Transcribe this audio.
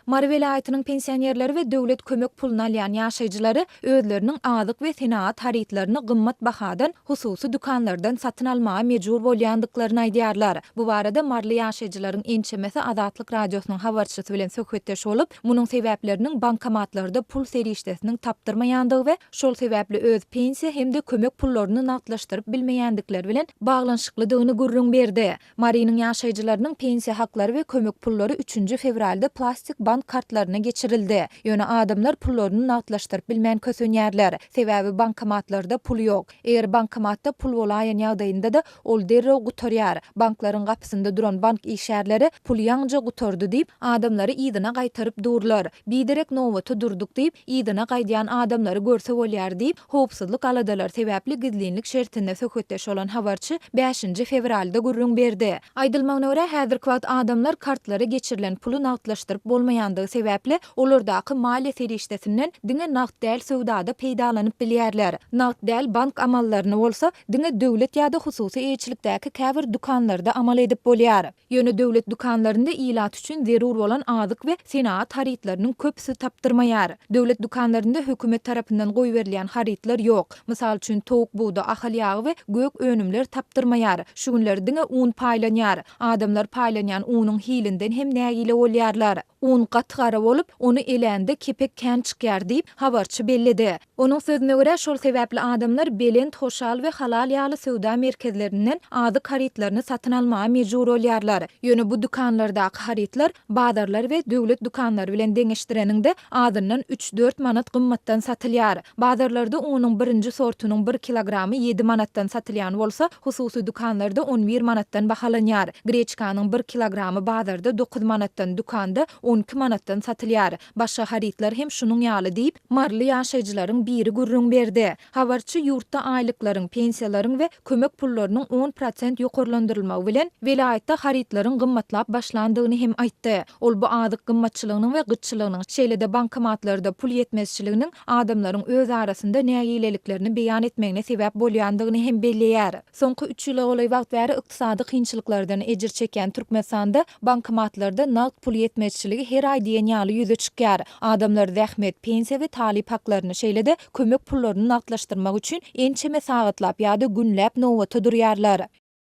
Mary welaýatynyň pensionerleri we döwlet kömek puluny alýan ýaşaýjylary özleriniň azyk we senagat harytlaryny gymmat bahadan hususy dükanlardan satyn almaga mejbur bolýandyklaryny aýdýarlar. Bu barada maryly ýaşaýjylaryň ençemesi Azatlyk Radiosynyň habarçysy bilen söhbetdeş bolup, munuň sebäpleriniň bankomatlarda pul serişdesiniň tapdyrmaýandygy we şol sebäpli öz pensiýa hem-de kömek pullaryny nagtlaşdyryp bilmeýändikleri bilen baglanyşyklydygyny gürrüň berdi. Marynyň ýaşaýjylarynyň pensiýa haklary we kömek pullary üçünji fewralda plastik bank kartlaryna geçirildi. Ýöne adamlar pullaryny nagtlaşdyryp bilmän kösenýärler. Sebäbi bankomatlarda pul ýok. Eger bankomatda pul bolaýan ýagdaýynda-da, ol derrew gutarýar. Banklaryň gapysynda duran bank işgärleri pul ýaňyja gutardy diýip, adamlary yzyna gaýtaryp durlar. Biderek nobata durduk diýip, yzyna gaýdýan adamlary görse bolýar diýip, howpsuzlyk aladalary sebäpli gizlinlik şertinde söhbetdeş bolan habarçy bäşinji fewralda gürrüň berdi. Aýdylmagyna görä, häzirki wagt adamlar kartlara geçirilen puly nagtlaşdyryp bolmaýandygy sebäpli, olardaky maliýe serişdesinden diňe nagt däl söwdada peýdalanyp bilýärler. Nagt däl bank amallaryny bolsa, diňe döwlet ýa-da hususy eýeçilikdäki käbir dükanlarda amal edip bolýar. Ýöne döwlet dükanlarynda ilat üçin zerur bolan azyk we senagat harytlarynyň köpüsi tapdyrmaýar. Döwlet dükanlarynda hökümet tarapyndan goýberilýän harytlar ýok. Mysal üçin, towuk budy, ahal ýagy we gök önümler tapdyrmaýar. Şu günler diňe un paýlanýar. Adamlar paýlanýan unuň hilinden hem nägile bolýarlar. Un gaty gara bolup, ony elände kepek kän çykýar diýip, habarçy belledi. Onuň sözüne görä, şol sebäpli adamlar Belent, Hoşal we Halal ýaly söwda merkezlerinden azyk harytlaryny satyn almaga mejbur bolýarlar. Ýöne bu dükanlardaky harytlar bazarlar we döwlet dükanlary bilen deňeşdireniňde azyndan üç-dört manat gymmatdan satylýar. Bazarlarda unuň birinji sortunyň bir kilogramy ýedi manatdan satylýan bolsa, hususy dükanlarda on bir manatdan bahalanýar. Greçkanyň bir kilogramy bazarda dokuz manatdan, dükanda on iki manatdan satylýar. Başga harytlar hem şunuň ýaly diýip, maryly ýaşaýjylaryň biri gürrüň berdi. Habarçy ýurtda aýlyklaryň, pensiýalaryň we kömek pullarynyň 10% ýokarlandyrylmagy bilen, welaýatda harytlaryň gymmatlap başlandygyny hem aýtdy. Ol bu azyk gymmatçylygynyň we gytçylygynyň, şeýle-de bankomatlarda pul ýetmezçiliginiň adamlaryň öz arasynda nägileliklerini beýan etmegine sebäp bolýandygyny hem belleýär. Soňky üç ýyla golaý wagt bäri ykdysady kynçylyklardan ejir çekýän Türkmenistanda bankomatlarda nagt pul ýetmezçiligi her aý diýen ýaly ýüze çykýar. Adamlar zähmet, pensiýa we talyp haklaryny, şeýle-de kömek pullaryny nagtlaşdyrmak üçin ençeme sagatlap ýa-da günläp nobata durýarlar.